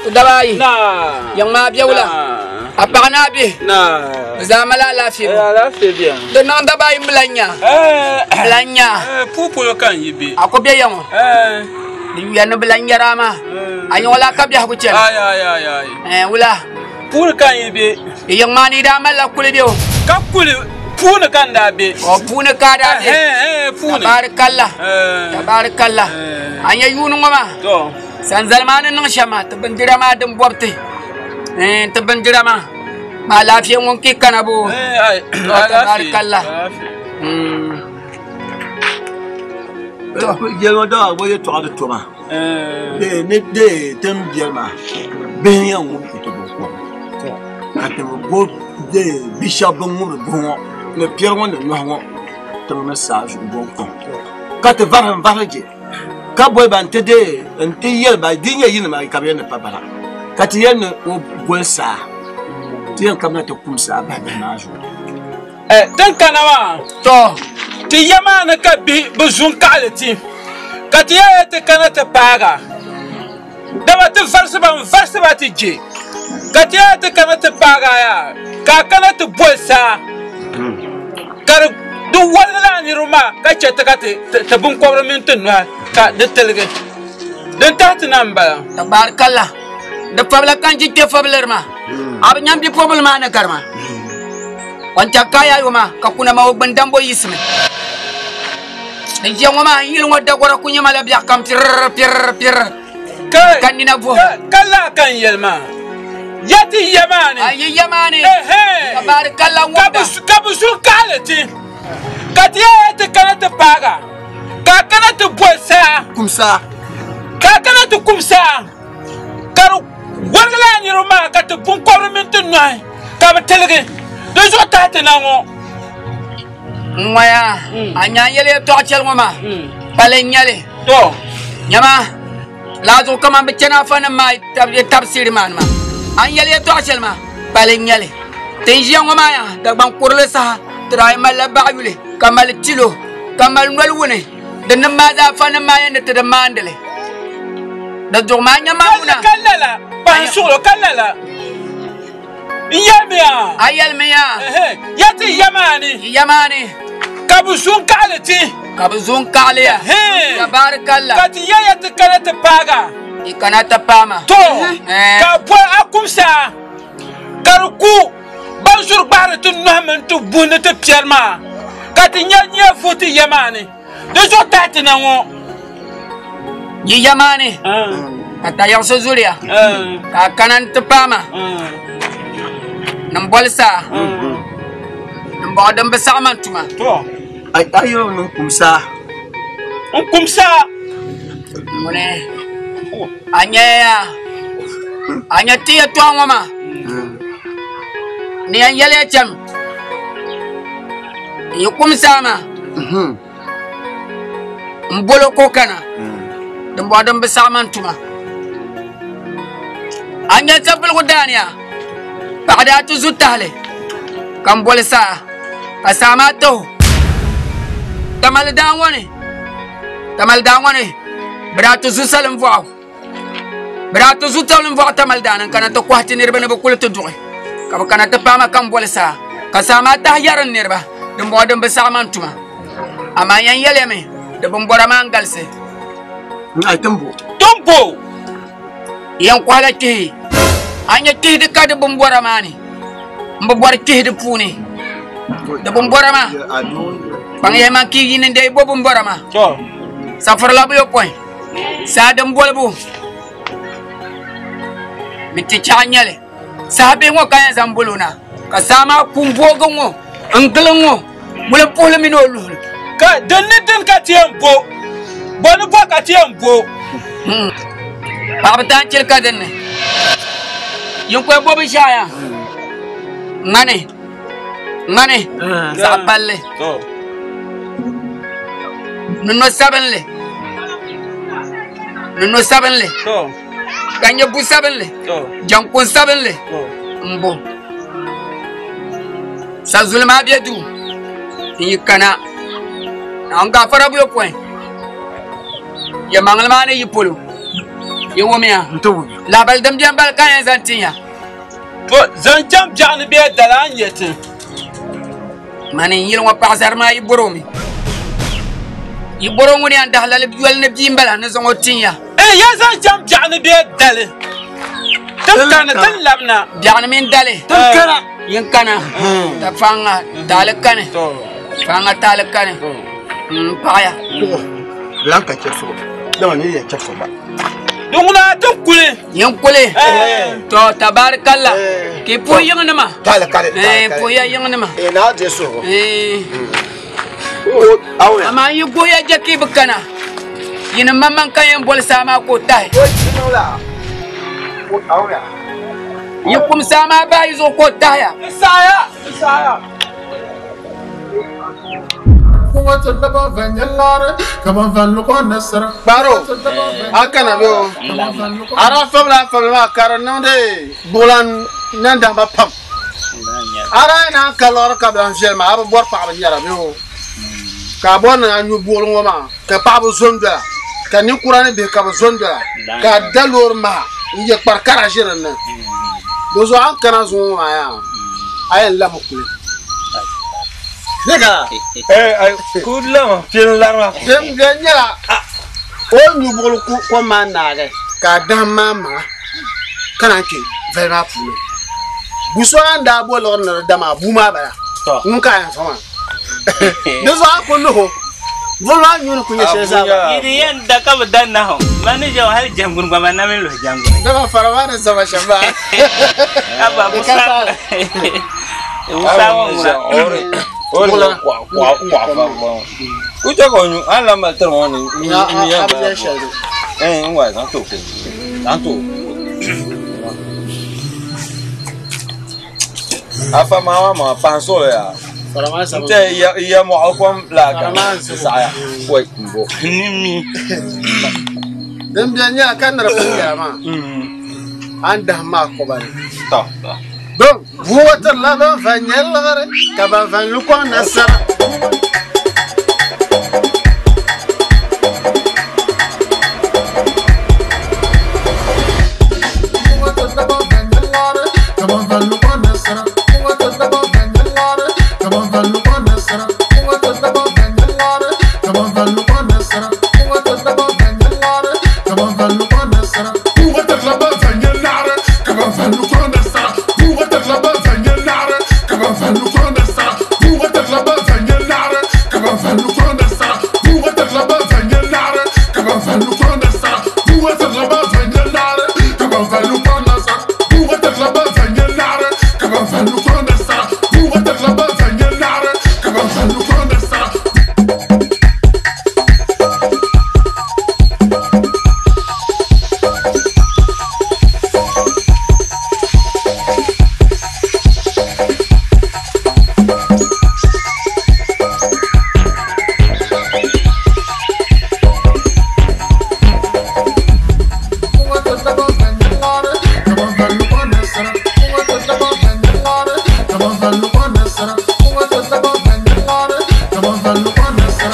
Ti daba ayi. Na. Yiŋ maa bɛ wula. A paɣa ni a bihi. Na. Bɛ zaa mali alaafee Eh, alaafee beni. Di niŋ daba ayi m-bi lan nya. Eh. M bi lan nya. Eh, puu polo ka n yi be. A ku be ya ŋɔ. Eh. Di yuya ni bi lan nyari a maa. A yiŋ la ka biɛhigu chana. Ai, ai, ai, ai. Eh, wula. Puuni ka n yi be. Di yiŋ maa ni yi daa malila kuli be o. Ka kuli puuni ka n daa be. O puuni ka a daa be. Eh, eh, puuni. Tabaarikalla. Eh. Tabaarikalla. Eh. A nya yuuni ŋɔ maa. To. Sanzali maa ni niŋ shɛm maa, ti bindira maa din bɔbiti. Eh, ti bindira maa. Ma alaafee ŋun ki kana bo. Eh, ai, alaafee. Tabaarikalla. Alaafee. To. Yɛlima daa bɔ yɛltɔɣa di toma. Eh. Dee ni dee tin biɛri maa bihi n yɛn ŋubi ti binkom ka ti bi bo dee bi shɛba bin ŋubiri buhi ŋɔ ni piɛri ŋɔ ni nohi ŋɔ tiŋ ni saa zuɣu bo kom ka ti varili n varili je ka boli ba n ti dee n ti yɛli ba di nyɛ yinima ka bi yɛli ni pa bala ka ti yɛli ni o boli saa ti yɛn kamina ti kum saa bahi bihi maa zuɣu. Eh, din kana maa. To. Ti ya maa ni ka bihi bi zu n-kaɣili ti, ka ti yɛya ti kana ti paaga. Dama ti varisi ba n-varisi ba ti je, ka ti yɛya ti kana ti paaga yaa, ka a kana ti boli saa, ka di woligi lala niriba maa ka chɛ ti ka ti biŋkɔbiri mini ti nɔhi ka di tiligi. Din tahi ti na m-bala. Tabaarikalla, di fabila ka n ji kpe fabiliri maa. A bi nya m bipuɣimbila maa ni gari ma. O ni chɛ ka a yayo maa ka kuna ma o gbini dambo yiɣisimi. Di ʒiya ŋɔ maa n yili ŋɔ dagɔra ku nyɛ ma la biɛɣu kam pirr pirr pirr ka nina vuhim. Ka laa ka n yɛli maa, Ya ti ya maa ni. A yi ya maa ni. Ɛhɛn. Tabaarikalla ŋumda. Ka bɛ zu n-kaɣili ti, ka ti yɛya ti kana ti paaga, ka a kana ti boli saa. Kum saa. Ka a kana ti kum saa, ka di Woligi lala niriba maa ka ti biŋkɔbiri mini ti nɔhi ka bɛ tiligi, di zuɣu tahi ti na ŋɔ. N ŋɔya, a nya n yɛli yɛtɔɣ shɛli ŋɔ maa, pali n-nyɛ li. To. Nyama, lala zuɣu kaman bɛ chani afanim maa tabisiri maa ni maa, a ni yɛli yɛtɔɣ shɛli maa, pali n-nyɛ li. Ti ni ʒiya ŋɔ maa yaa, Dagbaŋ kurili saha, ti daa yi malila baɣiyuli, ka mali tilo, ka mali noli wuni. Di nim maa zaa fanim maa yɛn ni ti di maandi li. Di duɣu maa nyɛ maa ŋuna. Ka lala, pahi suɣulo ka lala. N yɛlimiya. A yɛlimiya. Ya ti ya maa ni. Ya maa ni. Ka bɛ zo n-kaɣili ti. Ka bɛ zo n-kaɣili ya. Tabaarikalla. Ka ti ya ya ti kana ti paaga. Yi kana ti paama. To, ka boli a kumsa ka di ku. Ban zuri gbahiri ti nɔhi mini ti buhi ni ti piɛri maa, ka ti nya nia vuhi ti ya maa ni, di zuɣu tahi ti na ŋɔ. Yi ya maa ni, ka tayiɣisi zuliya, ka a kana nti paai ma ni m boli saa, dimbɔŋɔ din bi saɣi ma n tuma. A yɛli ni n kum saa. N kum saa. Ŋuni a nyaya a nya ti yɛtɔɣa ŋɔ maa ni yɛn yɛli ya chɛm n yi kum saa maa n bolo ko kana dimbɔŋɔ din bi saɣi ma n tuma a nya sabiligu daani ya paɣa daa ti zu tahali ka n boli saa ka saa maa taho tamali daa ŋɔ ni Tamali daa ŋɔ ni bɛ daa ti zu salim vɔɣu bɛ daa ti zu salim vɔɣu tamali daa ni n kana ti kɔhi ti niriba ni bɛ kuli ti duɣi ka bɛ kana ti paai ma ka m boli saa ka saa maa tahi yɛri n niriba dimbɔŋɔ din bi saɣi ma n tuma amaa n yɛn yɛliya mi di bimbɔra maa n galisi Timbo! Yɛn kɔhila kpihi a nya kpihi di ka di bimbɔra maa ni n bi bɔri kpihi di puuni di bimbɔra maa kpaŋ yɛli ma ki yini n-deei bo bimbɔra maa safirila buyopɔin saa din bolibu mi ti chaɣ nyɛli saha bihi ŋɔ ka yɛn zaŋ boli o na ka saa maa ku n-boogi ŋɔ n-gili ŋɔ wulimpuhili mini o luhili ka din ni din ka ti yɛn bo bo ni bo ka ti yɛn bo Paɣaba taan chili ka dinni yinkɔi bo binshaɣu yaa ŋmani ŋmani zaɣ palli ni no sabinli ni no sabinli ka nyɛ bu sabinli jɛnkun sabinli n bo sazuli maa bɛ duu n yi kana Naawuni gaafara buyopɔin Yɛlimaŋli maa ni yi polo. Yi wumiya. N ti wumiya. Lahabali din bɛn bali ka yɛn zaŋ tin ya. To zaŋ chaŋ biɛɣu ni bee dali a ni nyɛ ti. Mani n yili ŋɔ paɣasari maa yi bɔri o mi. Yi bɔri o ŋuni yan dahi lali yoli ni bia m-bala ni zaŋ o tin ya. Ee, ya zaŋ chaŋ biɛɣu ni bee dali. Ti kani, ti labina. Biɛɣu ni mini dali. Ti kana. Yin kana. Ta faŋa taali kani. Faŋa taali kani. N paɣaya. Lan ka chɛfiri dama ni yɛn chɛfiri ba. Di ŋuna ti kuli. Yin kuli. To tabarikalla. Ki puhi yiŋnima. Taali kani. Puhiya yiŋnima. Ee naa deei suhigu. Amaa yi guhiya je ka yi bi kana. Yinim maŋmaŋ ka yɛn boli saa maa ka o tahi. Yi kum saa maa bahi yi zuɣu ka o tahiya. Saaya, saaya. Kparo, a kana bɛ o. A daa fabila a fabila maa ka di niŋdi buɣulan nandahima pam. A daa yi naan ka liɣiri ka bi lan viɛli maa, a bi bɔri paɣaba nyɛra bɛ o. Ka a bɔri ni a nyu buɣili ŋɔ maa ka paɣaba zo n-dola, ka ninkura ni bihi ka bɛ zo n-dola, ka a da loori maha n-ye kpari kara ʒi din ni. Dinzuɣu a ni kana zuŋɔ ŋɔ maa yaa, a yɛn lami kuli. Nega. Ku lama piɛli larima. Din bɛ nyɛla o ni nyu buɣili kom maa naagi ka a dahim maa maŋa ka naan kpe vali maa puuni. Bu so a ni daa bo liɣiri ni di da maa, bua maa bala. Ŋun ka a yɛn fa maa. Di zuɣu a ku luhi o. Vuli maa nyuuni ku nyɛ shɛli zaa ba. Yi di yɛn da ka bi da nahu. Man ni ʒe hali jɛŋguni gba man na mi luhi jɛŋguni. Dama fara maa ni zama shɛm maa. Abba, Di ka saali. Musa ŋɔ ŋuna. A bi yɛn shɛli. Afa maa maa pahin solo ya. Fara maa zama. Nte ya mɔɣu kom la ka Fara maa zama. saɣaya. Wai mbo. Nimmi. Din bɛn nyɛla ka ni di pun yɛla maa. A ni dahim maa kɔba ni. To. Don bua tirila ban va nyɛ liɣiri ka ban va lu kɔŋ nasara.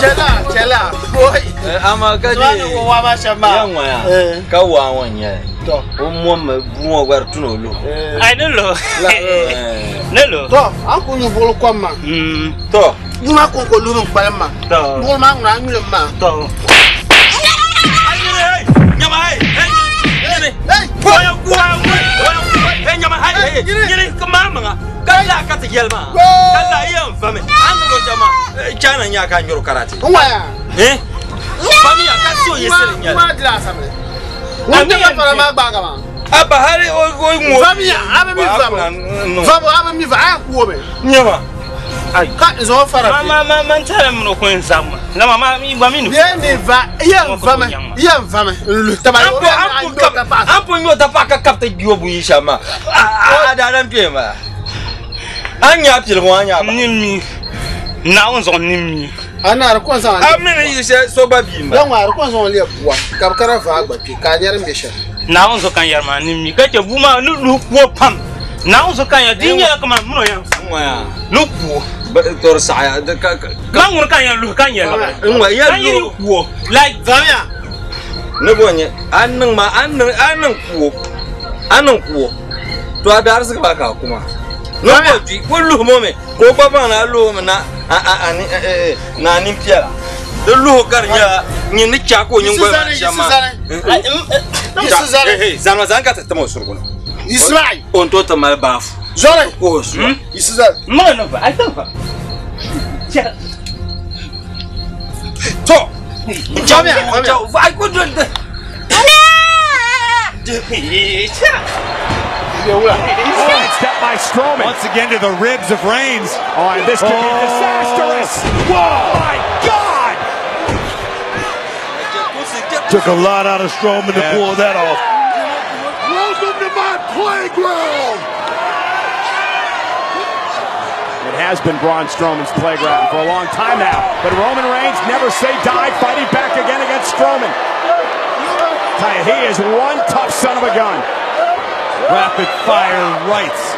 Chela, chela. Oi. Ama ka Zuwa ni di. wo wa ba shɛm maa. Ya ŋɔya. Ka waa ŋɔ nyɛli. To. O mɔmmi bua ŋɔ gba di tuni o luhi. Ai ni lo. Ni lo. To, an ku nyu buɣili kom maa. To. Bua maa kɔŋko luhi n kpalim maa. To. Buɣili maa ŋuna a nyuli maa. To. China nya ka nyoro karate. N waya. Eh? Fami ya ka so yesere nya. Ŋun maa dila asamli. Ŋun ti ka fara maa gbaaga maa. Abba hali o o mo. Fami ya, a bi mi vabu. Vabu a bi mi va, a yɛn ku o mi. Nyama. Ka n zaŋ o fara Ma bi. ma ma man tala min o kun zam. La ma ma mi gba mi ni. Ye ni va, ye n va mi, ye n va mi. N luhi taba Ampo ampo kap ampo nyo ta pa ka kap ta giyo bu yisha ma. A da dan pe ma. Anya pil mo anya ba. Nimmi. Naawuni zuɣu nimmi. A na di kɔŋ zaŋ A mi ni yisha so ba bi ma. Yan ŋɔ a di kɔŋ zaŋ o lɛbi bua ka bi kana vaa gba kpe ka a nyɛri n bɛ shɛli. Naawuni zuɣu kan yɛri maa nimmi ka chɛ bua maa ni luhi kuo pam. Naawuni zuɣu kan yɛri di nyɛla kaman min o yɛn Ŋɔya. ni kuo. Ba tor saɣaya ka Ma ŋuni kan yɛn luhi kan yɛli. Ŋɔ ya Kan yiri kuo. Like Zamiya. Ne bo nye an ma an an kuo. An kuo. To a dar sig ba ka kuma. No bo ti ko lu mo me ko ba ba na lu mo na a a ni na ni piala. De lu kar nya ni ni cha ko nyi ngwe ma shama. Hey zan zan ka ta mo surguno. Ismail on to ta mal bafu. Zore ko su. Isizar. Ma no ba ai ta fa. To. Jami'a. Ai ko don da. Step by Strowman. Once again to the ribs of Reigns. Oh, and this could be disastrous. Whoa! My God! Took a lot out of Strowman to pull that off. Welcome to my playground! It has been Braun Strowman's playground for a long time now. But Roman Reigns never say die, fighting back again against Strowman. Tell you, he is one tough son of a gun. Rapid fire rights.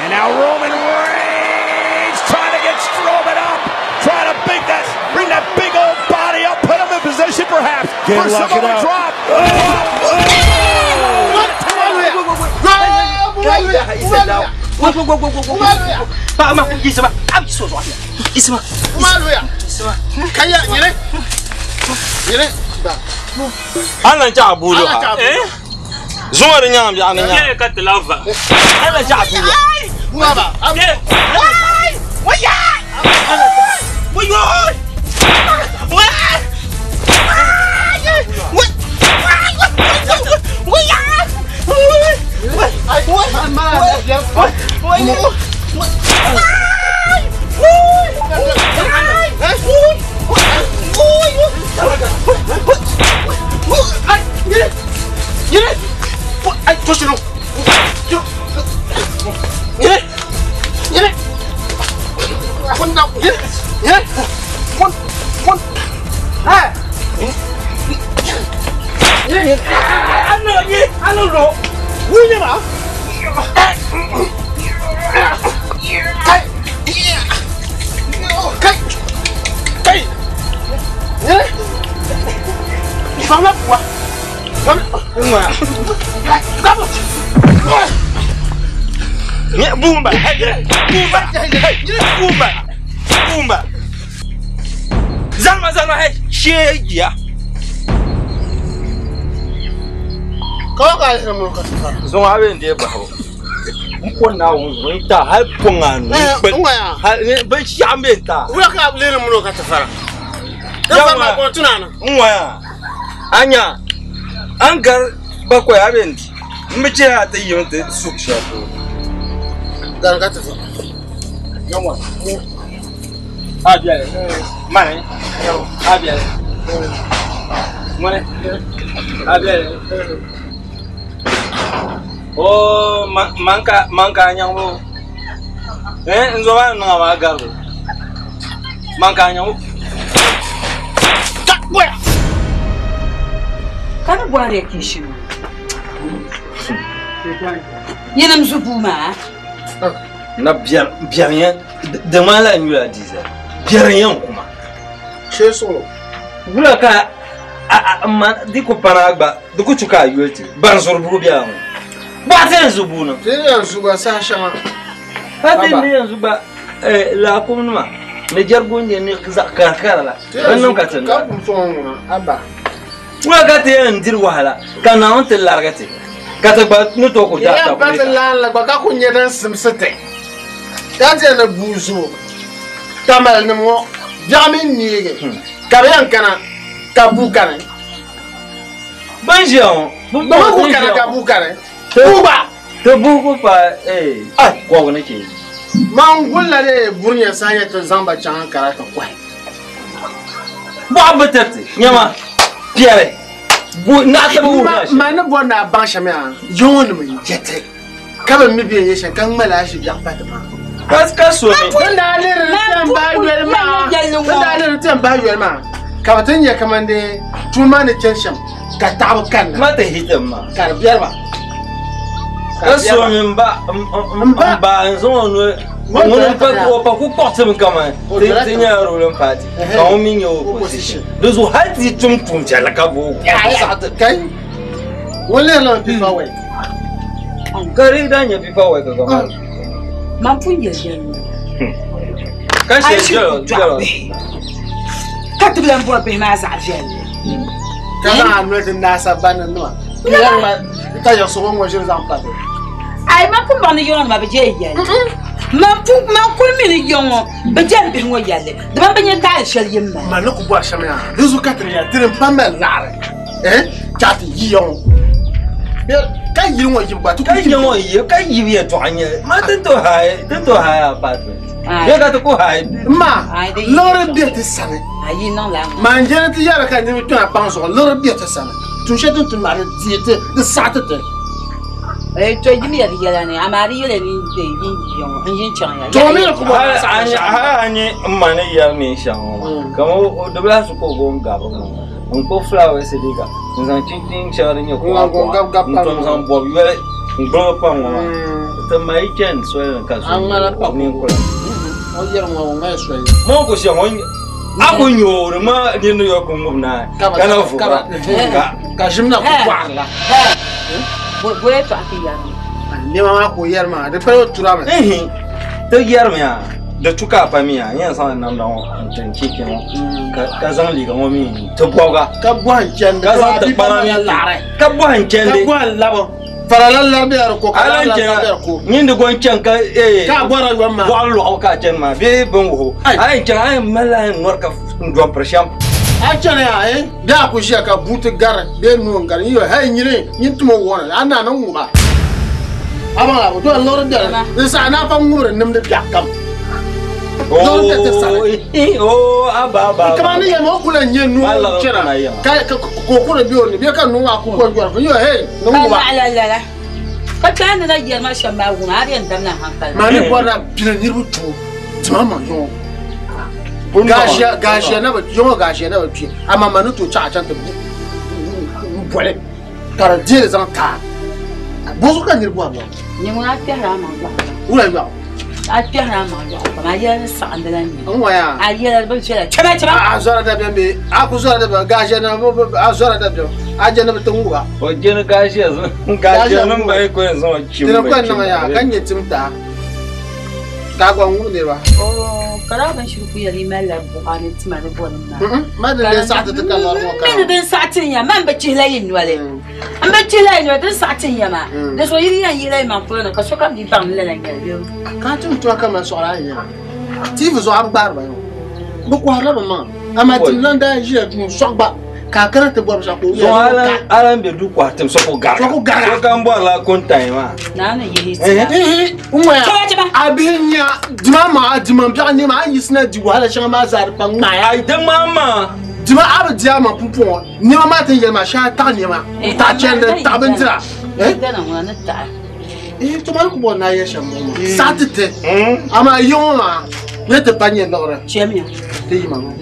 And now Roman Reigns trying to get Strowman up, trying to bring that big old body up, put him in position perhaps Can't for lock it Samoa up. drop. An cha bulu ha. Zuwa da nyam ya na Ye ka tilava. An cha bulu. Baba. Ye. Waya. Wayo. Boomba, boomba, boomba, boomba. Zalma, zalma, hey, shegia. Ko ka le mo ka fa. Zo abe ndiye ba ho. Mko na wo nta ha ponga no. Ha be shambe nta. Wura ka le mo ka ta fara. Da ma ko tunana. Nwa ya. Anya. Angar ba ko ya be ndi. Mbe ha ta yi nte suksha ko. Gar ka ta fa. Yomwa. Abia. Mane. Abia. Mane. Abia. Oh, manka manka nyango. Eh, nzoba na wa garo. Manka nyango. Ta boya. Kana bware kishima. Yena mzubuma. Na bien bien rien demain la nuit à 10h. Bien rien kuma. Che solo. Wula ka a ma diko paragba diko chuka yoti. Ban zorbu biya. Ba ta yanzu buna. Sai yanzu ba sa shama. Ba ta yanzu ba la kumnuma. Ne jargonje ne karkara la. Wannan ka tana. Ka kun fon abba. Wula ka ta yan dir wahala ka na on te largate. Ka ta ba no to ko da ta. Ya ba ta la ba ka kun yedan simsite. Ta je na buzo. Tamal ne mo jamin ni ge. Ka yan kana ka bu kana. Banjion. Ba ku kana ka bu kana. Buba. To buku fa eh ah ko nake. Mangulla ne burnya sanya to zamba can karata kwai. Ba batati nyama piere. Bu na ta bu ma na bo na ban shamia yon mu jete. Ka ban mi biye shan kan mala shi biya fata ma. Kas ka so ne. Kun da le tan ba yel ma. Kun da le tan ba yel ma. Ka batun ya kamande tuma ne can sham ka tabu kan. Ma ta hitan ma. Kar biyar ba. Kaso min ba ba zo no Ŋuni pa o pa ku kpuɣisimi kaman ti nyɛla ruling party ka ŋun mi nyɛ opposition. Di zuɣu hali ti yi tum tuun viɛlli ka booi o ka saɣi ti. Kai ŋun lihirila mi FIFA work. Ka di daa nyɛ FIFA work ka maa. Man pun yɛli yɛli Ka shɛli jɛlo jɛlo. Ka ti bi lan bɔri bihi maa zaɣ viɛlli. Ka zaŋ a noli ti naai sagbani ni nima. Ka yiɣisigu ŋɔ ʒiri zaŋ pa bihi. Ai man pun baŋ ni yiŋɔ nima bi je yɛlli. Man pun man kuli mi ni yiŋɔ bi jɛri bihi ŋɔ yɛlli. Di man bi nya taali shɛli yim maa. Man ni ku bɔri shɛm yaa di zuɣu ka ti yɛli ti din pa mali laɣiri eh chaɣ ti yi ya ŋɔ bɛ ka yili ŋɔ yibu gba ti ku Ka yi ŋɔ yibu ka yibu yɛltɔɣa n-nyɛli ma ti ni tooi haai ti ni tooi haai apartment bee ka ti ku haai. Ma liɣiri be ti sani. Man jɛni ti yɛri ka niriba kpɛna kpaŋ zuɣu liɣiri be ti sani. Tuun shɛli ti ni tum maa di deei ti di saɣi ti ti. To yimiya di yɛla ni amaa di yɛla ni yi yiya ŋɔ n yin chaŋ ya. To mi ni ku bɔri Hali a ni n ma ni yɛri mi shɛm ŋɔ maa kamani o di bi lahi su ka o go n-gabi ŋɔ maa n kpuɣi fulaawaasi liiga n zaŋ chinchin shɛŋa din nyɛ kuɣa kuɣa n tom zaŋ bɔbi yoli n gbubi pa ŋɔ maa ti ma yi chani soli ni ka so ninkura ma ku shɛm a ku nyoori ma nini yoli ku ŋubi naai ka na vuhira ka ʒim na ku bɔɣirila Bo yɛltɔɣa ti yɛri ŋɔ? Nɛma maa ka o yɛri maa di pala o turami. Ti yɛrimi yaa di tu ka a pa mi yaa n yɛn zaŋla namda ŋɔ n ti n chinchin ŋɔ ka zaŋ liiga ŋɔ mi n ti bɔbiga ka bɔhi n chɛndi ka zaŋ ti kpana mi ka bɔhi n chɛndi ka bɔhi n labi farala lari bɛ di ko ka lari lari bɛ di ko nyin di gɔn chɛn ka ka bɔra yom maa bɔɣu lɔɣu ka a chɛni maa bee bin wuhu a yɛn chɛn a yɛn mali a yɛn nɔri ka n dɔmpiri shɛm a chɛni yaa eh bee a ku ʒiya ka buuti gari bee nuu n gari n yɛ hei nyini nyin tuma wɔni a naa ni ŋuba a baŋ la to liɣiri biɛni n saha naa pa ŋubiri nimdi biɛɣu kam liɣiri bɛ ti sani kama ni yɛn o kula nyɛ nuu chɛna ka ka o kuri bɛ o ni bee ka nuu maa ku kɔŋ jɔri n yɛ hei ni ŋuba ka kpɛha ni na yɛri ma shɛm maa wum a di yɛn damla hankali maa ni bɔrila bini niriba tuo dima maŋ yɔŋɔ gaashiya gaashiya na bi yɔŋɔ gaashiya na bi kpi amaa ma ni tooi chaɣa chaŋ ti boli ka di deeli zaŋ taai bozuɣu ka niri bɔri lɔɣu nyɛ ŋun a kpɛhiri a maŋ lɔɣu wula yɔɣu a kpɛhiri a maŋ lɔɣu pam a yɛla ni saɣindi la nyɛ n waya a yɛla bi viɛla chɛba chɛba a zɔra dabiɛm bee a ku zɔra dabiɛm gaashiya na a zɔra dabiɛm a jɛni bi ti ŋuba o jɛni gaashiya gaashiya nim ba yi ko yɛn zaŋ o chim dini ko niŋ yaa ka nyɛ tim taa Ka a gba ŋubi niriba. Oo, ka daa bin shiri ku yɛli yi malila buɣa ni tima ni bɔnim maa. Ma din lee saɣi ti ti ka lɔri ŋɔ ka. Mi ni din saɣi ti n ya, man bi chihila yi noli. N bi chihila yi noli, din saɣi ti n ya maa. Di zuɣu yi di yɛn yihila yi maŋ polo ni ka sokam di baŋ ni lala n-nyɛli bee? Ka a tim tuma ka mali sɔɣiri a yi nya. TV zuɣu a bi gbaari ba yɔ. Bɛ kɔhirila bɛ maŋa. Amaa tim lan daa ʒila duu sɔɣi gba. Ka a kana ti bɔri binshɛɣu ka o Zuɣu a lan be duu kɔhi tim so ku gariga. So ku gariga. Sokam bɔrila kuntayi maa. Naa ni yihi ti N ŋɔya a bihi nya dima maa a dima biɛɣu nɛma a yiɣisina di wahala shɛŋa maa zaa di pa ŋmaaya. Ayi di ŋmaa maa. Dima a bi di a maŋ pumpɔŋɔ nɛma maa ti ni yɛli maa shee a taɣi nɛma n taɣi chɛndi n taɣi bindira. To maa ni ku bɔri ni a yɛli shɛm ŋɔ maa saɣi ti ti amaa yi ŋɔ maa nyɛ ti pa nyɛ liɣiri ti yima ŋɔ.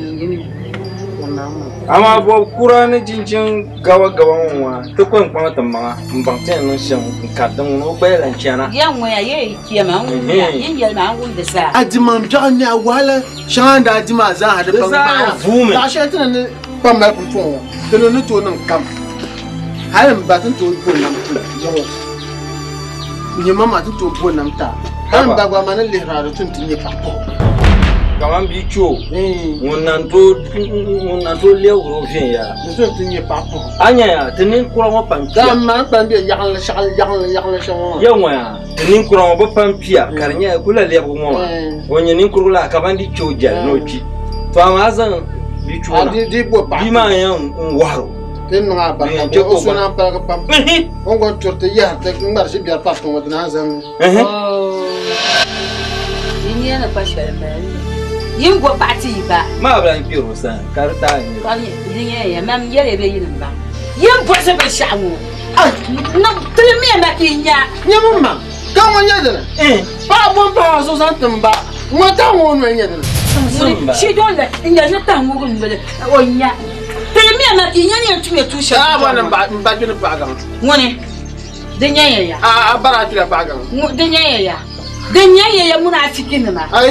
Amaa bɔb kura ni chinchin gaba gaba ŋɔ maa ti ko n kpaŋ ti maŋa n baŋ ti yɛn niŋ shɛm n kari di ŋuni o gba yɛla n chana. Ya ŋɔya ya yi kpɛma n wumya yin yɛli maa n wumdi zaa. A dimaŋ biɛɣu ni a wahala shɛŋa n daa di maa zaa ha di pa ŋmaaya. Zaɣ shɛli ti ni ni kpa mali pumpɔŋɔ ŋɔ ti ni ni tooi niŋ kam hali m ba ti ni tooi bo nam ti yaɣ o nyɛ ma maa ti ni tooi bo nam ti a hali m ba gba ma ni lihiri a di tu ni ti nyɛ paɣa paɣ o. Kaman bia kpe o, ŋun na n-tooi lɛbigiri o viɛnyɛla. Di tu ni ti nyɛ paɣa paɣ o. A nya ya, ti ninkura ŋɔ pam kpiya. Dama m ma ni be yaɣinli shɛɣili yaɣinli yaɣinli shɛm ŋɔ maa. Ya ŋɔ ya, ti ninkura ŋɔ bɛ pam kpiya ka di nyɛla ku la lɛbigi ŋɔ maa. O nyɛ ninkurigu la ka ban di kpe o jɛli ni o kpi. To amaa a zaŋ bia kpe o na, bia maa n-yɛn wɔhir o. Ti niŋ a barika bee o so naan paligi pam. O ni gɔn turi ti yɛhiri ti ŋmari ʒi biɛri pari tiŋ ŋɔ ti naan zaŋ. Yi nia ni kpa shɛli m-bala yi yin go paɣa ti yi ba. Maa bi lan kpɛr o sani ka di taai niriba. Ka di nyɛla ya mam yɛli ya bee yinim baŋ yin buɣisi binshɛɣu ŋɔ niŋ tilimiya ma ka yi nya. Nyami ma, ka ŋɔ nyɛ dini? Paɣa bo m-pahi a zuɣu zaŋ ti m ba, ŋɔ tahi ŋɔ o noli nyɛ dini? Shi dɔŋ la n-yɛli ni tahi ŋɔ o noli o nya. Tilimiya ma ka yi nya ni yɛn tumya tuun shɛli. A bɔri ni m ba kpi ni paɣa gaŋ. Ŋuni? Di nyɛya ya. A bara a kpila paɣa gaŋ. Di nyɛya ya. Din nyɛ yɛya munaafikinima. Ya ya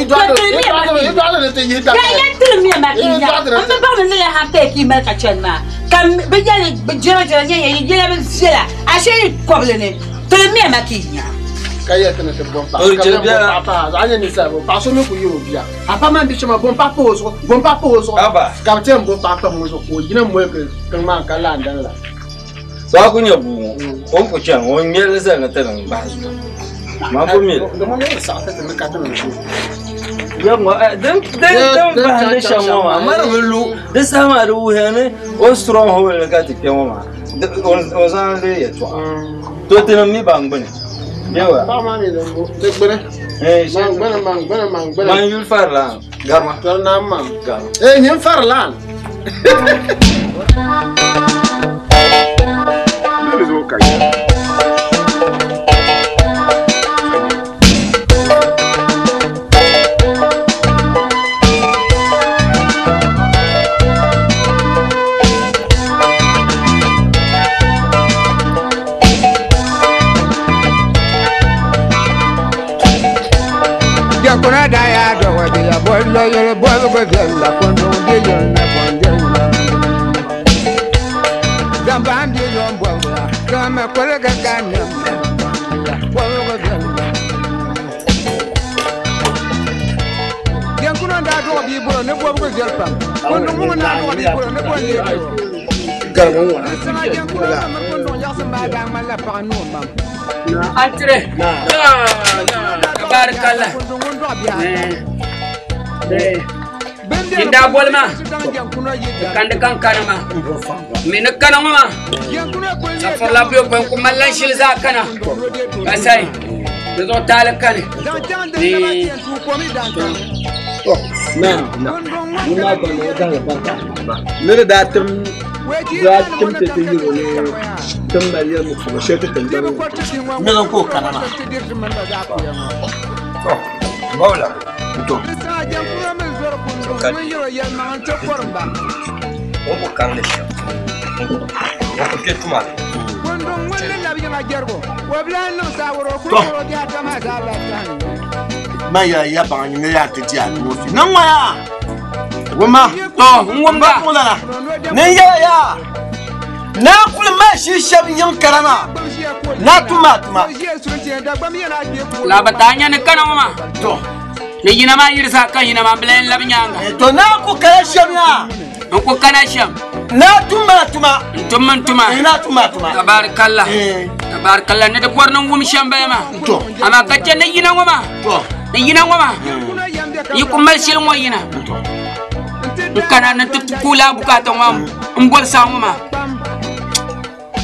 tirimiya ma ka yi nya. M bi baŋ ni lala hankali ka yi mali ka chani maa. Ka bɛ yɛli bɛ jɛra jɛra nyɛ ya yi yɛla bi viɛla ashe yi kɔbili ni. Tirimiya ma ka yi nya. Ka yɛli ti ni ti bom paɣa ka bom paɣa pahi a nyɛ ninsal bom paɣa so mi ku yi o bia a pa man bi shɛma bom paɣa pahi o zuɣu bom paɣa pahi o zuɣu ka bi ti yɛn bom paɣa pahi o zuɣu ka o yina moli tiŋ maa ka lan dani la. So a ku nyɛ bua ŋɔ o ni ku chani o ŋmɛli li zali ni ti niŋ bahi zuɣu maa ku mi li. Din bahindi shɛm ŋɔ maa mari bi lu di saha maa di wuhiya ni o strong hold ni ka ti kpɛ ŋɔ maa o zaŋ li yɛltɔɣa to tinim mi ban gbuni bɛ Paɣa maa mi din bo ti gbuni man gbuni man gbuni man gbuni man yuli farilan garima tɔri naan man ee nyin farilan. Jakuna da ya dɔgɔ biya bɔlɔ yɛlɛ bɔlɔ viɛlli kɔndɔn de yɛlɛ na kɔndɔn zamba n bi yɔn bɔlɔ kama kɔlɔ ka ka nɛm bɔlɔ viɛlli jakuna da dɔgɔ b'i bolo ne bɔlɔ viɛlli pam kɔndɔn mun na dɔgɔ b'i bolo ne bɔlɔ yɛlɛ sama jakuna na kɔndɔn yaɣasi maa daa ŋmanila paɣa ni o mam. Antire. Tabarakallah. Din daa boli maa kandi kan kana maa mi ni kana ŋɔ maa safurila bɛ kɔn ku mali lan shili zaa kana ka sayi di zuɣu taali kani ni ni di daa tim daa tim ti ti yiro ni tim mali yɛli muɣisigu shɛli ti tingbani ŋɔ ni ka o kana maa. Bawla. To. O ku karili shɛm. O ku kpɛ tuma ni. To. Man ya ya baŋ ni ya ti di a ni o fi. Niŋ ŋɔ yaa. Wumma. To, n wumba. Ba Ni yɛla yaa. Naa kuli mali shii shɛba yiŋ kara maa. Naa tuma tuma. Laba taa nya ni kana ŋɔ maa. To. Ni yina maa yiri saa ka yina maa n bi lahi labi nyaaŋa. To naa ku kana shɛm yaa. N ku kana shɛm. Naa tuma tuma. N tummi n tuma. Naa tuma tuma. Tabaarakallah. Tabaarakallah ni di bɔri ni n wum shɛm bala maa. To. Amaa ka chɛ ni yina ŋɔ maa. To. Ni yina ŋɔ maa. Yi ku mali shili ŋɔ yina. N kana ni ti ku laa bukaata ŋɔ n boli saa ŋɔ maa.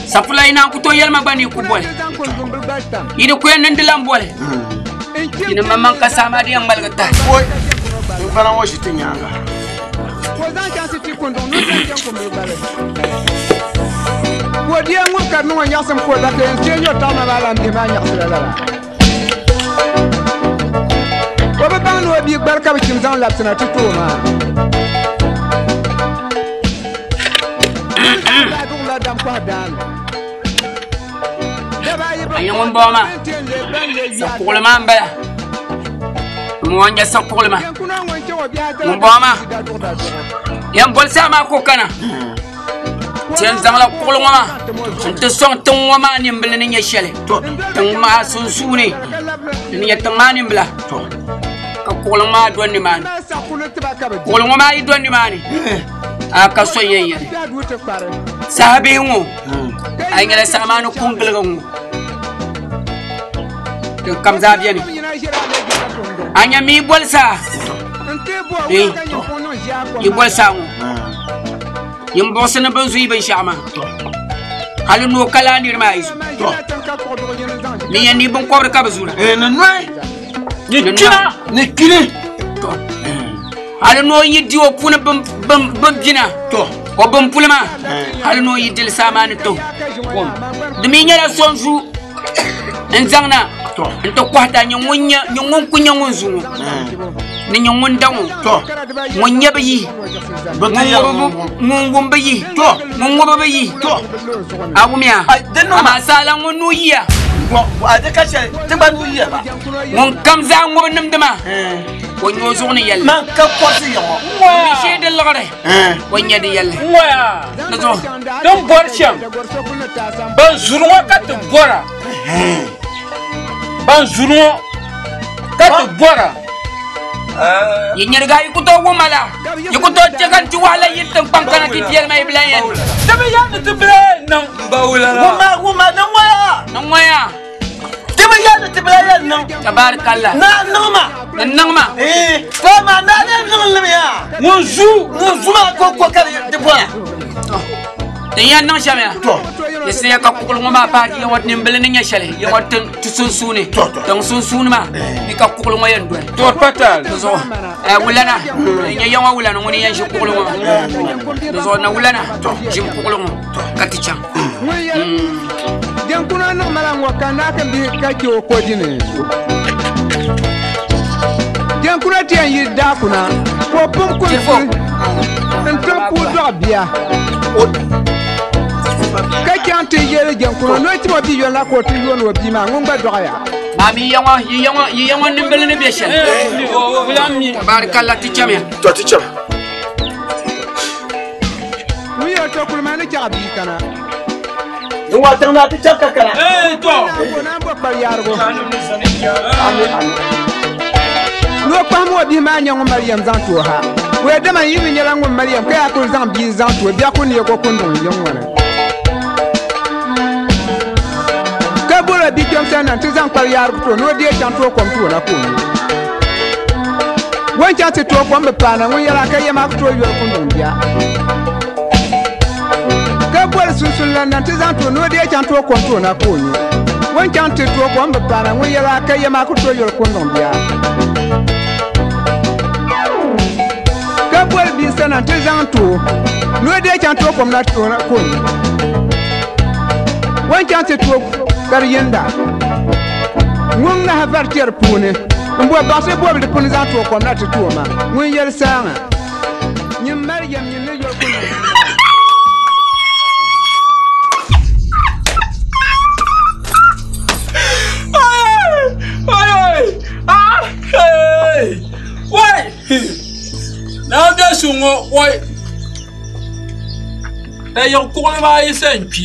Safula yi naan ku tooi yɛli ma gba ni yi ku boli. Yi di ku yɛn niŋdi la n boli. Yi ni maŋmaŋ ka saa maa di yɛn ŋmaligi tahi. Oi, n bala ŋɔ ʒi ti nyaaŋa. Ko dia ŋun ka niŋ o nyaɣasim ka o la ka yɛn chɛ nyɔ taɣama maa lan bihi maa nyaɣasira lala. O bi baŋ ni o bia gbari ka bi chim zaŋ labisina ti ti o maa. Duɣula dam kɔhi daani. A nyɛ ŋun bɔŋɔ maa sakuɣili maa n bala ŋun nyɛ sakuɣili maa ŋun bɔŋɔ maa yɛn boli saa maa ka o kana ti yɛn zaŋla kuɣili ŋɔ maa n ti sɔŋ tiŋ ŋɔ maa nimbili ni nyɛ shɛli tiŋ maa sunsuuni n nyɛ tiŋ maa nimbila ka kuɣili maa do nimaani kuɣili ŋɔ maa yi do nimaani a ka so yɛn yɛli saha bihi ŋɔ a nyɛla saha maa ni kun giligi ŋɔ din kam zaa bɛni a nyɛ mi boli saa yi boli saa ŋɔ yin buɣisi ni bin zuyi binshaɣu maa hali ni o ka laa niri maa yi zu ni yɛn ni binkɔbiri ka bi zura ni nɔi ni kpina ni kpini hali ni o yi di o puuni bin bina o bin puli maa hali ni o yi dili saa maa ni to di mi nyɛla so n zu n zaŋna n ti kɔhita nyɛ ŋun ku nyɛ ŋun zu ŋɔ ni nyɛ ŋun da ŋɔ ŋun nyɛ bi yi ŋun wum bi yi ŋun ŋubi bi yi a wumiya amaa saala ŋun nuu yiya. A di ka shɛli ti gba nuu yiya ba. Ŋun kam zaa ŋubi nimdi maa, o nyɛ o zuɣu ni yɛlli. Man ka kɔrisi ya ŋɔ. Ŋun mi shee di liɣiri, o nyɛ di yɛlli. Ŋɔya. Di zuɣu. Din bɔri shɛm, ban zuri ŋɔ ka ti bɔra. Ban zuri ŋɔ ka ti bɔra. Yi nyiriga yi ku tooi wumma la, yi ku tooi chɛ ka n ti wahala yiri tiŋkpaŋ kana ti viɛli ma yi bi lan yɛn. Ti bi yɛli ni ti bi lan yɛn niŋ. Wumma, wumma, ni ŋɔya. Ni ŋɔya. Ti bi yɛli ni ti bi lan yɛn niŋ. Tabaarikalla. Naa niŋ ma. Ni niŋ ma. To maa naa lee niŋ li mi yaa. Ŋun zu. Ŋun zu maa ko ko ka di bɔra. Din yɛn niŋ shɛm ya, di siya ka kuɣili ŋɔ maa paai ya ŋɔ nimbili ni nyɛ shɛli, ya ŋɔ ti sunsuuni, tiŋ sunsuuni maa ni ka kuɣili ŋɔ yɛn doli. To patal. Di zuɣu, wulana, din nyɛ ya ŋɔ wulana ŋuni yɛn ʒi kuɣili ŋɔ maa. Di zuɣu na wulana ʒim kuɣili ŋɔ ka ti chaŋ. Jɛnkuna niŋ mala ŋɔ ka naa ka bihi ka chɛ o ko dini. Jɛnkuna ti yɛn yi daa kuna ka o pun kuli n-tim puu dɔɣi bia ka chaŋ ti yɛli jɛnkuna ni o tim o bia yɔn la ka o ti yooni o bia maa ŋun gba dɔɣiya. Maa mi ya ŋɔ, yi ya ŋɔ, yi ya ŋɔ nimbili ni be shɛli. Tabaarikalla ti chamiya. To ti cham. Ŋun yɛli to kuli maa ni chaɣi bia kana. N wa tiŋ naa ti chaŋ ka kana. Ee to. Ka o naan bo kpari yaarigu. Ni o kpahim o bihi maa nya ŋun mali yɛm zaŋ ti o ha. O ya dama yi bi nyɛla ŋun mali yɛm ka yaa kuli zaŋ bia zaŋ ti o biɛɣu ku neeg o kunduŋ yiŋ ŋɔ ni. Ka bol o bikpɛm sani na nti zaŋ kpari yaarigu ti o ni o deei chaŋ ti o kom ti o na ka o nyu. O ni chaŋ ti ti o kom bi paana ŋun yɛla ka yɛm a ku tooi yoli kunduŋ bia. Ka boli sunsun lan na nti zaŋ ti o ni o deei chaŋ ti o kom ti o na ka o nyu. O ni chaŋ ti ti o kom bi paana ŋun yɛla ka yɛm a ku tooi yoli kunduŋ bia. Ka boli bia sana nti zaŋ ti o ni o deei chaŋ ti o kom na ti o na ka o nyu. O ni chaŋ ti ti o ka di yinda ŋun ŋahi vari tɛri puuni m-bo baɣisi bɔbili di puuni zaŋ ti o kom na ti ti o ma ŋun yɛli saaŋa nyin mali yɛm nyin ni yoli kunduŋ bia maa. Tayiɣi kuɣili maa yi sa n-kpi,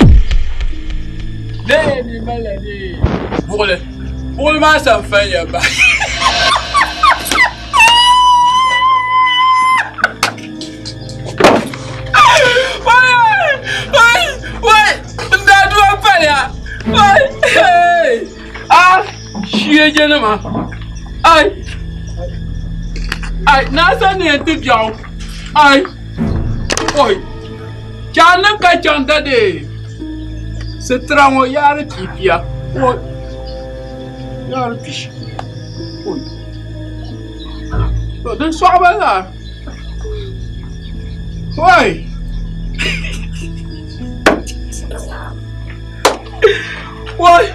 lee ni malila ni buɣili. Buɣili maa sa n-faliya bahi. N daaduma paliya. A shiejenima. Ai. Ai, naa sa ni yɛn ti biɛɣu. Ai. Oi. Chaŋ ni ka chaŋ dade sitira ŋɔ yaari piipia. Oi. Yaari pishi. Oi. To din sɔɣi ba zaa. Oi. Oi.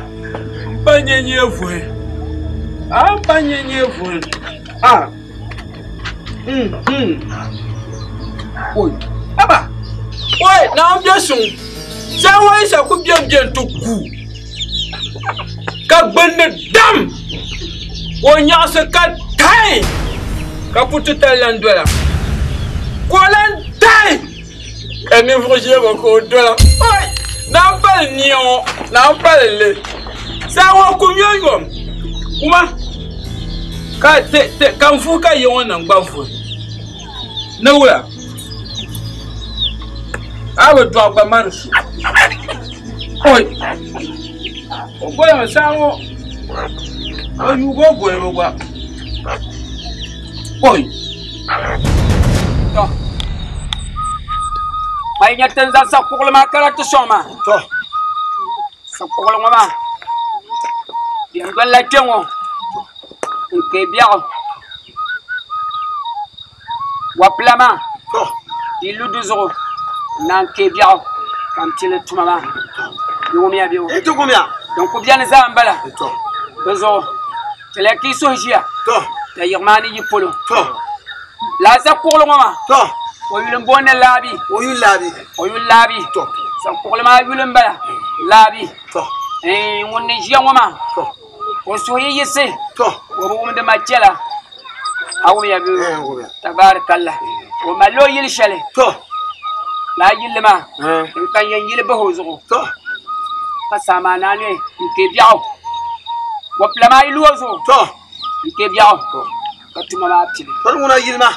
Pa nyɛ nyɛ vuhi. A pa nyɛ nyɛ vuhi. A. Oi. Aba. Oi, naawuni bɛ suŋ. Saha ŋɔ Yisa ku bɛn bɛn ti ku ka gbunni dam ka o nyaɣisi ka tahi ka ku titali lan dola ka o lan tahi ka ninvuɣ ʒiɛma ka o dola. Oi, naawuni pali nia ŋɔ, naawuni pali li. Saha ŋɔ kum yomyom kuma ka ti ti ka n vuhi ka ya ŋɔ naŋgban vuhi ni wula. A bi dɔɣi gba mari su. Oi! O goya saha ŋɔ o yuugi o goyibu gba. Oi! To. Ma yi nya ti ni zaŋ sakuɣili maa kana ti sɔŋ maa. To. Sakuɣili ŋɔ maa bɛn dolila kpe ŋɔ n-kpe biɛɣu. Wapila maa di lu di zuɣu naan kpe biɛɣu ka n pili tuma maa. Di wumiya bɛ Di wumiya. Din ku beni zaa m-bala. Di zuɣu chɛliya ka yi suhu ʒiya ka yiɣi maa ni yi polo. Lala sakuɣili ŋɔ maa o yuli m-booni Laabi. O yuli Laabi. O yuli Laabi. Sakuɣili maa yuli m-bala Laabi. Ŋun ni ʒiya ŋɔ maa o suhu yi yiɣisi o bi wumdi ma chɛla a wumya bee tabaarikalla o malila o yili shɛli laa yilli maa n ka yɛn yili bahi o zuɣu ka saa maa naani n kpe biɛɣu wapila maa yi lu o zuɣu n kpe biɛɣu ka tuma maa pili ŋuna yili maa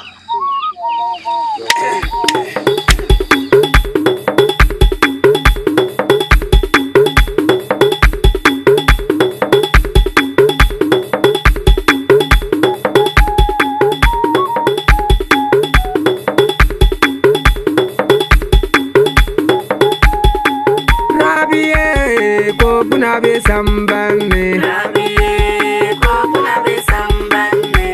Rabiye ko buna be sambani. Rabiye ko buna be sambani.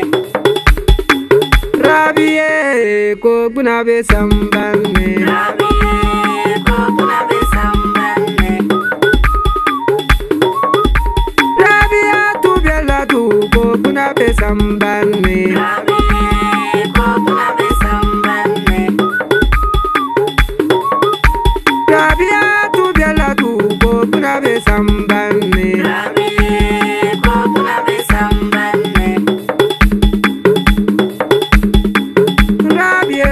Rabiye ko buna be sambani. Rabiye ko buna be sambani. Rabia tu bela tu ko buna be sambani. Rabiye ko buna be sambani. Rabia tu bela tu ko buna be sambani. Rabiye ko buna be sambani. Rabiye,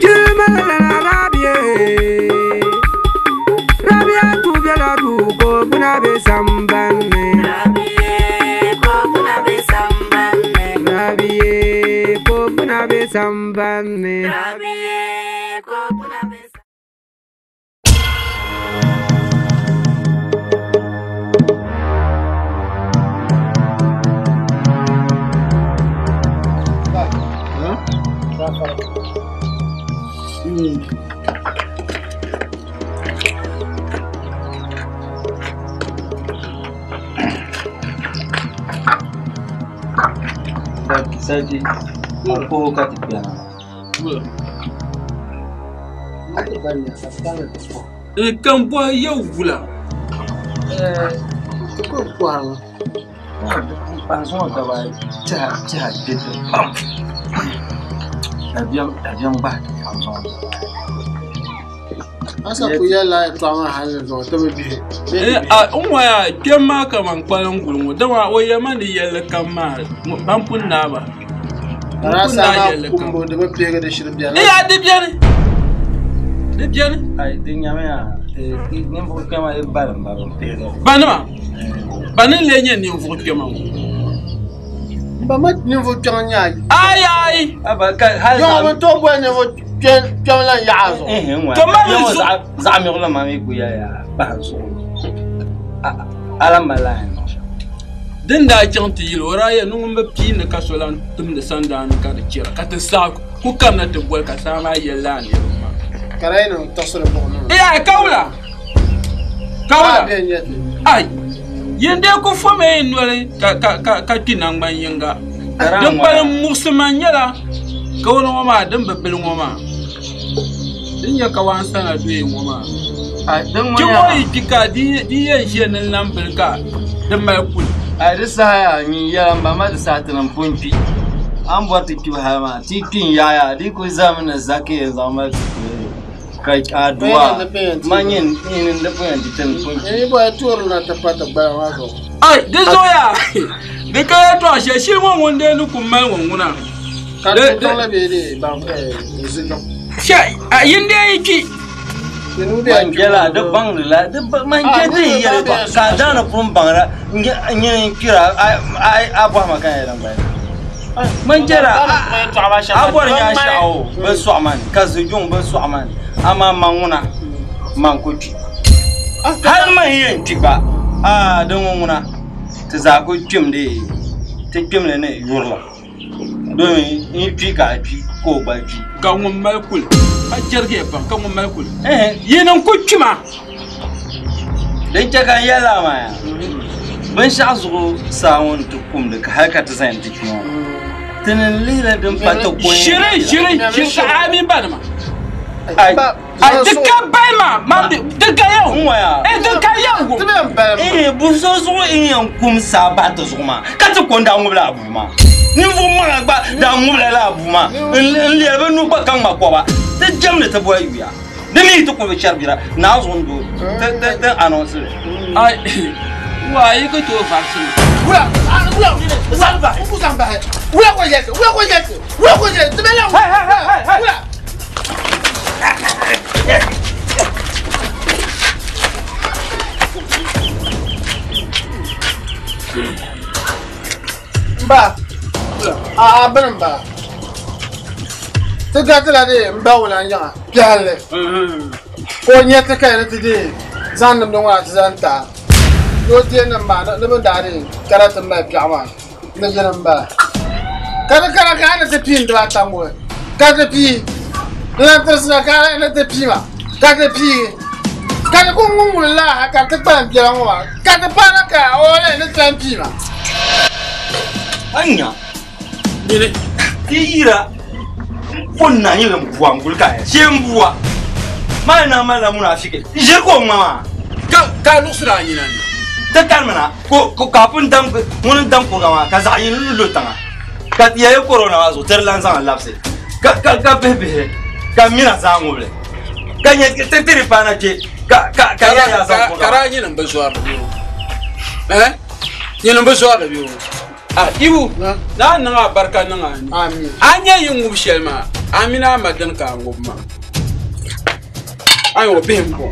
jumala Rabiye. Rabia tu bela tu ko buna be sambani. Rabiye ko buna be sambani. Rabiye ko buna be sambani. Rabiye ko buna be sambani. Sarki ko ka tafiya na. Kan bɔhi yɛ wula. Paɣa ka ba tiha tiha gbeti pam. Dabiɛm gbahi ti pam zuɣu. Asa ku yɛlila yɛltɔɣa maa hali ni zuɣu ti bi bihi. N waya kpɛm maa ka man kpalim guli ŋɔ dama o yɛma ni yɛlli kam maa ban pun naaba. Ka saa maa kumbu di bi piɛgi di shiri biɛni. Iya di biɛni. Di biɛni. Ai di nyamiya ninvuɣu kpɛma di balim ba bi piɛgi. Banima bani n lee nyɛ ninvuɣu kpɛma ŋɔ. Ba ma ninvuɣu kpɛŋ nyɛ ayi. Ayi ayi. Aba ka hali Yɔŋɔ bi tooi boli ninvuɣu kpɛŋ lan yaɣa zuɣu. To ma mi zuɣu. Zaɣ miɣili maa mi ku yɛliya pahi zuɣu. Ala mali a niŋ shɛm. Din daa chaŋ ti yili o daa yɛli ni ŋun bi piini ka so lan timdi sandaani ka di chɛra ka ti saɣi ku kamina ti boli ka saa maa yɛli laa niriba maa. Ka di yi niŋ taɣisiri buɣim niŋ. Iya kawula. Kawula. Ai yin dee ku fo mi noli ka ka ka ka kpi nangban yinga. Din kpalim muɣisi man nyɛla kawula ŋɔ maa din bi bili ŋɔ maa. Din nyɛ kawan sana doye ŋɔ maa. Ti ŋɔ yi kpi ka di yɛn ʒiya ni lan bili ka di mali kuli. Ai di saha yaa nyin yɛla n ba ma di saha ti niŋ pun kpi. An bɔri ti kpibu hali maa ti kpi n yaaya di ku zami ni zaki yɛn zaŋ mali ti ka aduwa ma nyɛ n di pun yɛn ti ti pun kpi. Ni bɔyi tuuri na ti pa ti gbala maa zuɣu. Ai di zuɣuya di ka yɛltɔɣa shɛli shili ŋɔ ŋun dee ni ku mali ŋɔ ŋuna. Ka tuntɔŋ la bee de ban zijuŋ. Shɛ yin dee yi kpi. Man jɛla di baŋdi la di man jɛ di yɛli ka a daani pun baŋra nyini kpira a bɔhima ka yɛli n bala. Man jɛla a bɔri nyɛ ashaɣu bi sɔɣi man ka zijuŋ bi sɔɣi man amaa man ŋuna man ku kpi. Hali man yɛn kpi gba aa di ŋɔ ŋuna ti zaa ku kpim di ti kpimli ni yurila domi n kpi ka a kpi ka o gba kpi. Ka ŋun mali kuli ka jɛrigiya pam ka ŋun mali kuli yini n ku kpima. Din chɛ ka n yɛli maa yaa binshaɣu zuɣu saa ŋɔ n ti kumdi ka hali ka ti zaŋ ti kpi ŋɔ ti ni lihila din pa ti ko shiri shiri shiri a mi banima ai di ka bali maa man di ka yɛn n waya di ka yɛn gu bu so zuɣu n yɛn kum saa bahi ti zuɣu maa ka ti ko n daa ŋubila a buu maa ninvuɣu maŋa gba daa ŋubila la a buu maa n lɛri bi nuu gba ka ŋma kɔba ti jɛmdi ti boli yuya. Di mi ti ku bi chɛri bira naa zuɣu n doo ti anɔnsi li. Ai wa yi ku tooi varisi mi. Wula wula wula n ku zaŋ bahi wula ko yɛlisi wula ko yɛlisi wula ko yɛlisi ti bɛ la wula. N ba a bini n bala ti garitila de n ba wula n yaŋa piɛlli ka o nyɛ ti kaya ni ti de zaŋ nimdi ŋɔ na ti zaŋ taai ni o deei nim maa ni bin daa de kana ti mali piɛɣu maa ni yini n bala ka di kana ka a ni ti pii dibaata ŋɔ ka ti pii di lan tirisina ka a ni ti pii ma ka ti pii ka di ku ŋun laa ha ka ti kpalim biɛla ŋɔ maa ka ti paana ka o ni ti lan pii ma. Anya ti yira ko na yɛlɛ n bua n guli ka yɛ shee n bua maa na ma la munafiki n ʒiri ka o ŋma maa ka luɣusira a nyina ni ti karimina ko ka pun dam ŋuni n dam kuriga maa ka zaɣ yini lu tiŋa ka ti yɛli korona maa zuɣu ti di lan zaŋ labisi ka ka bihi bihi ka mina zaa ŋubili ka nyɛ ti ti di paana kpɛ ka ka ka yaa yaa zaŋ kuriga maa kara nyini n bi zɔri bi o nyini n bi zɔri bi o a ibu na niŋ a barika niŋ a ni a nyɛ yi ŋubi shɛli maa a mini a ma dini ka a ŋubi maa a yɛ o bihi n bɔŋɔ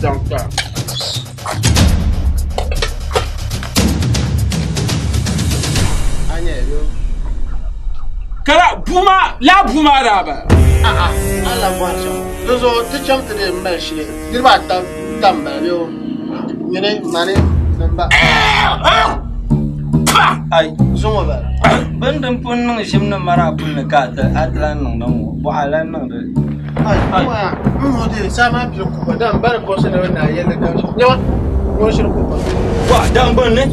zaŋ kpa kara buma la buma daa ba a'a ala bɔri shɛm di zuɣu ti chaŋ ti di mali shili niriba ata tam bala bɛ o nyini mani ni ba ai zuŋɔ bala bin din pun niŋ ʒim ni mara puli ni ka a ti lan niŋdi ŋɔ bɔɣa lan niŋdi ai n ŋɔ de saa maa pili kupa dan bari kɔsi ni na yɛlli kam nyɛma ŋɔ shiri kupa wa dangbani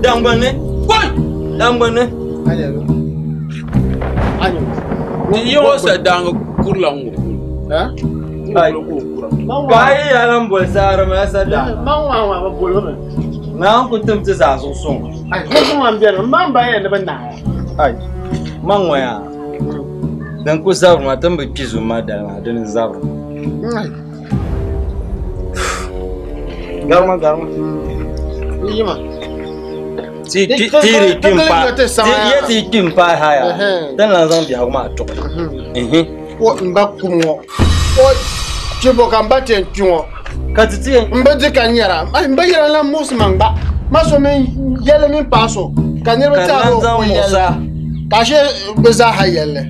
dangbani koi dangbani Ti yi ŋɔ sa daangi kurila ŋɔ Ai. Ka a yi yaa lan boli saari maa sa daa. Man ŋɔ ŋɔ bi boli mi. Naa ku tim ti zaa zuɣu suŋ. Ai, ŋɔ ŋɔ n bɛni, man ba yɛn ni bi naaya. Ai, man ŋɔ yaa. Din ku zabiri maa, ti ni bi kpi zum maa dali maa, dini n-zabiri. Garima, garima. Yima. Ti ti ti kpi m-paai, ti ya ti kpi m-paai ha yaa, ti ni lan zaŋ biɛhigu maa tuɣi. O n ba kum ŋɔ, o chibo ka n ba ti yɛn kpi ŋɔ. Ka ti ti yɛn. N bi di ka nyɛra, n bi yɛra lan muɣisi ma gba. Ma so mini yɛlli mini paɣa so ka niriba Ka lan tɛhiri o zaŋ ko muɣisa. yɛlli. Ka ashe bɛ zaaha yɛlli.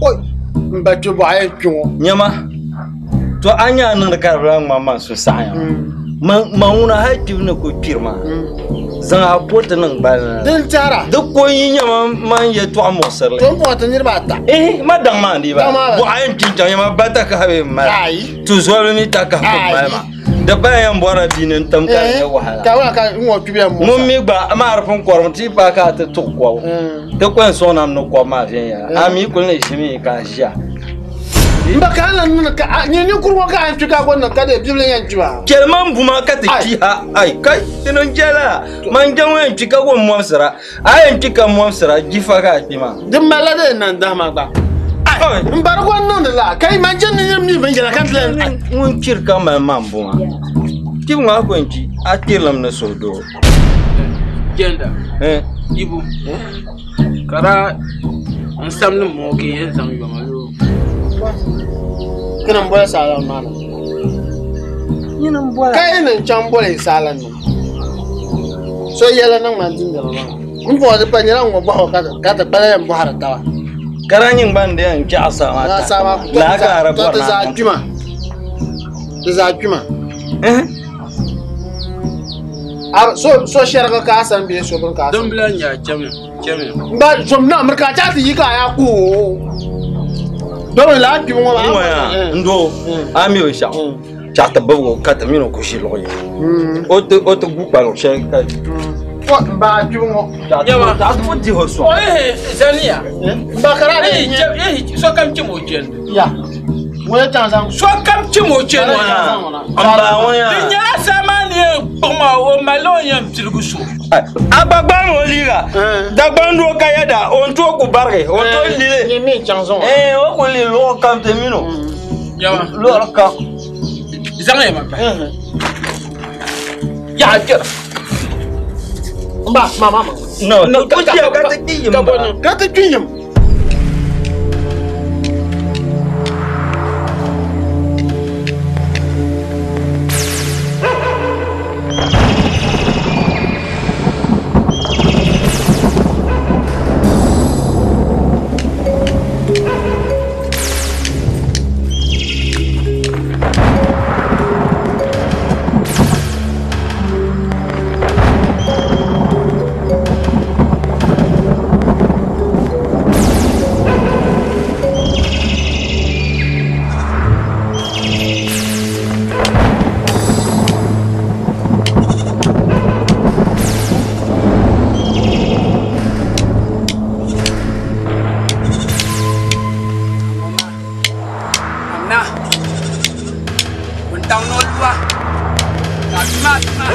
O n ba kpi bɔɣa yɛn kpi ŋɔ. Nyama, to a nya a niŋdi ka di bi lan ŋmani man suhusaɣiŋ. Ma ŋuna hali kpibu ni ku kpiri maa, zaŋ a ko ti niŋ gbali ni. Din tɛhira. Di ko n-yi nyama man yɛtɔɣa muɣisirili. To m bɔŋɔ ti niriba ata. Ihi, ma daŋ maa n-dii bala. Daŋ maa bala. Bɔɣa yɛn kpi n-chaŋ nyama ba takahi bee m-mali. Ayi. Tu zɔbili mi takahi ku mali ma. Di bala yɛn bɔrila bia ni n-tim ka di nyɛ wahala. Ka wula ka n ŋɔ kpibu yɛn muɣisa. Ŋun mi gba maa di pun kɔrimi ti yi paai ka a ti tuɣi kɔbu. Ti ku yɛn sɔŋ nam ni kɔbu maa viɛnyɛla. A mi kuli ni ʒimi ka a ʒiya. N ba ka a lan niŋ ka a nyɛ ninkurigu ka a yɛn kpi ka a gba niŋ ka dee bibili yɛn kpi maa. Chɛli man bu maa ka ti kpi ha ai kai ti niŋ jɛla man jɛ ŋɔ yɛn kpi ka gba mɔmsira a yɛn kpi ka mɔmsira jifa ka a kpi maa. Din malila dee nandahima gba. Ai n bari gba niŋdi la ka yi man jɛ ni niriba mi binyɛra ka ti lan ai. Ŋun kpiri ka mali man bu maa kpibu ŋɔ a ku yɛn kpi a kpirilimi ni suhudoo. Jɛnda Ibu ka daa n samdi ŋɔ ka yɛn zaŋ yoma yo. Kini n boli saalan maa na. Nyini n bɔla. Ka yi niŋ chaŋ boli saalan nim. So yɛli niŋ ma dindina maa. N bɔhi di pa nyɛla ŋɔ bɔhi o ka ti kpala yɛn bɔhiri taba. Kara nyin gba n di yɛn kpɛɣu saa maa ta. Saa maa Laa ka a di to bɔri ti zaa na. kpima. Ti zaa kpima. A so so shɛrigi ka a sani bee so bini ka a sani. Dimbila n nya chɛmi chɛmi. N ba zom na miri ka a chaŋ ti yi ka a yaa ku o. Domi laa kpibu ŋɔ maa. N ŋɔ yaa n doo a mi binshɛɣu chaɣ ti bibigi o ka ti mini o ku ʒi luɣ yini o ti o ti gu kpa luɣ shɛli ka O n ba kpibu ŋɔ. Nyama. Chaɣ ti o dihi o sɔŋ. O yihi zaniya. N ba kara Yihi yihi sokam chim o chɛndi. Ya. Ŋɔ chaŋ zaŋ. Sokam chim o chɛndi. N ba ŋɔ yaa. Di nyɛla saa maa ni yɛn kpuɣi maa o malila o yɛn piligi so. A gba gbaami o liiga Dagbaŋ doo ka yɛda o ni tooi ku barigi o ni tooi lili. Nyɛ mi chaŋ zuŋɔ. Ee o ku lili luɣuli kam ti mini o luɣuli kam. Zaŋ ya ma bahi. Yaha kpɛra. Mba ma ma ma. No no ku chɛ ka ti kpi yim ba. Ka ti kpi yim. Na wuntaŋ ni o lua ka bia maa tuma.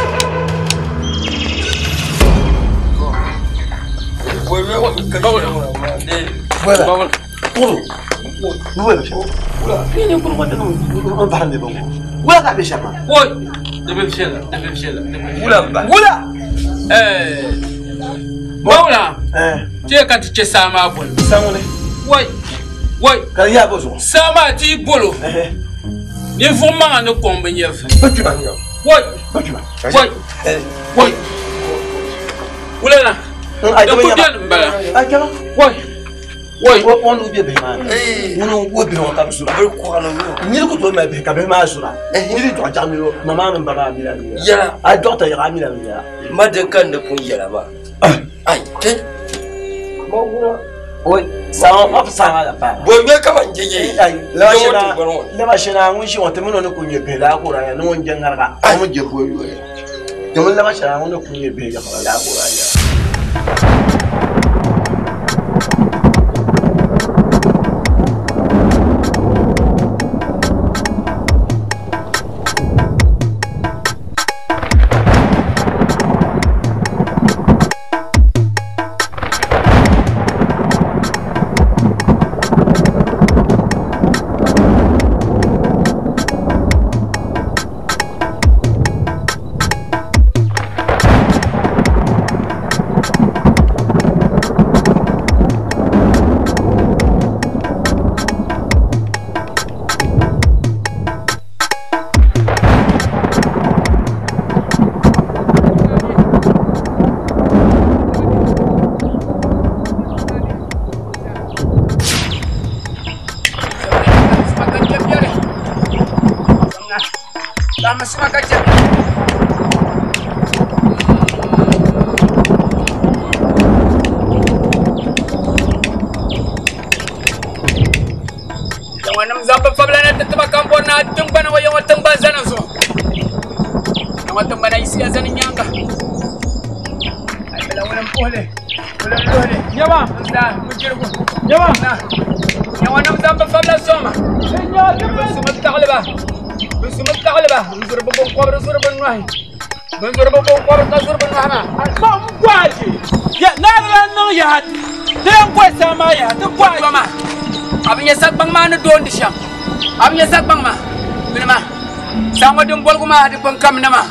Wula ka bɛ shɛm maa. Woi, di bi viɛla, di bi viɛla, di bi viɛla. Wula m-ba. Wula. Bawula, ti ka ti chɛ saa maa boli. Sanwuni. Woi, woi. Ka di yaa bɔ zuɣu. Saa maa ti yi bolo. Ninvuɣ maŋa ni kɔŋ bɛ nyɛvili. Woi, woi, woi. Wula na. Di ku beni m-bala. Woi, woi. O ni bɛ bihi maa ni. Ŋuni n-wo bihi ŋɔ ka bɛ zura. Niri ku tooi mali bihi ka bihi maa zura. Niri dɔɣi jaɣa mini o ma maa mini ba maa mila mi yɛla. A dɔɣita yaɣa mila mi yɛla. Ma din ka n di pun yɛla maa. Ai, kai. Ma wula. Oi, saŋa ma saŋa la paa. Bo ŋmɛ kaman jeje. Laba shɛna ŋun ʒi ŋɔ ti mini o ni ku nyɛ bihi laa ka o daa yɛli ni ŋun je ŋariga o mi je boi yoli. Ti mini laba shɛna ŋun ni ku nyɛ bihi yaɣa laa ka o daa yɛli. Yaŋɔ nim zaŋ bi fabila na ti tiba ka n bɔri ni a tiŋgbana ŋɔ yaŋɔ tiŋgbani zana zuɣu. Yaŋɔ tiŋgbana yiɣisiya zani nyaaŋa. A yɛla ŋuni m-puhili, ŋuni n-luhili. Nyama. N-zaa, n-jirigu. Nyama. Na. Yaŋɔ nim zaŋ bi fabila sɔŋ ma. Bɛ sumi taɣili ba. Bɛ sumi taɣili ba. N-zuri bɛ binkɔbiri zuri bɛ nɔhi. Bɛ zuri bɛ binkɔbiri ka zuri bɛ nɔhi maa. Ma n gɔaji. Ya naari lan niŋ yaha. Ti yɛn gɔi saa maa yaha ti gɔaji. Tɔma. A bi nyɛ sagbaŋ maa ni doondi shɛm. A bi nyɛ sagbaŋ maa. Bini maa. Saa ŋɔ din boligu maa di pun kamina maa.